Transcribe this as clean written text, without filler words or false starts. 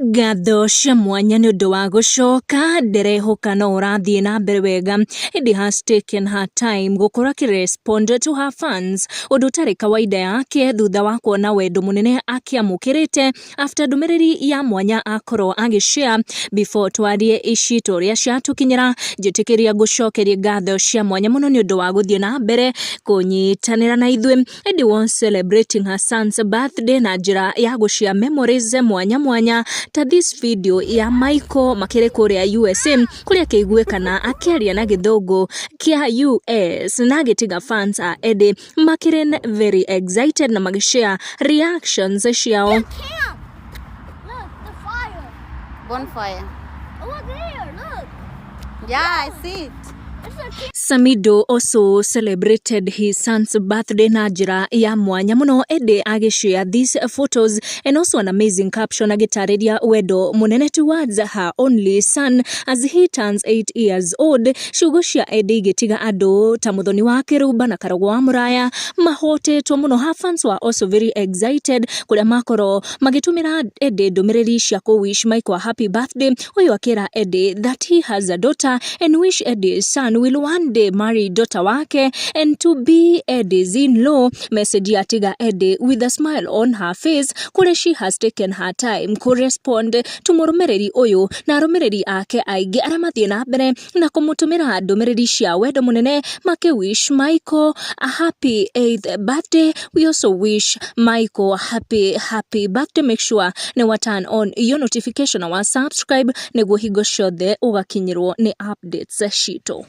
Ngatho cia mwanya nĩ ũndũ wa gũcoka, ndĩrehoka no ũrathiĩ na mbere wega. Eddie has taken her time gũkorwo akĩ respond to her fans, ũndũ ũtarĩ kawaida yake thutha wa kuona wendo mũnene akĩamũkĩrĩte after ndũmĩrĩri ya mwanya akorwo agĩ share. Before twarie ici ta ũrĩa ciatũkinyĩra, njĩtĩkĩria ngũcokerie ngatho cia mwanya mũno nĩ ũndũ wa gũthiĩ na mbere kũnyitanĩra na ithuĩ. Eddie was celebrating her son's birthday na njĩra ya gũshare memories mwanya mwanya ta this video ya Michael makĩrĩ kũrĩa USA, kũrĩa akĩiguĩkana akĩaria na gĩthũngũ kĩa US na agĩtiga fans a Eddie makĩrĩ very excited na magĩshare reactions ciao. Camp. Look, the fire. Bonfire. Oh, look there. Look. Yeah, I see it. It's a camp. Samido also celebrated his son's birthday na njĩra ya mwanya mũno, Eddie agĩshare these photos and also an amazing caption agĩtarĩria wendo mũnene towards her only son as he turns 8 years old. Ciugo cia Eddie igĩtiga andũ ta Muthoni wa Kĩrumba na Karogwo wa Mũraya mahotetwo mũno. Her fans were also very excited, kũrĩa makorwo magĩtũmĩra Eddie ndũmĩrĩri cia kũ wish Michael a happy birthday. Ũyũ akĩra Eddie that he has a daughter and wish Eddie's son will one day marry daughter wake and to be Eddie's in-law. Message yatiga Eddie with a smile on her face, kũrĩa she has taken her time kũ respond to mũrũmĩrĩri ũyũ na arũmĩrĩri ake aingĩ arĩa mathiĩ na mbere na kũmũtũmĩra ndũmĩrĩri cia wendo mũnene makĩ wish Michael a happy 8th birthday. We also wish Michael a happy happy birthday. Make sure nĩ wa turn on your notification na wa subscribe nĩguo hingo ciothe ũgakinyĩrwo nĩ updates citũ.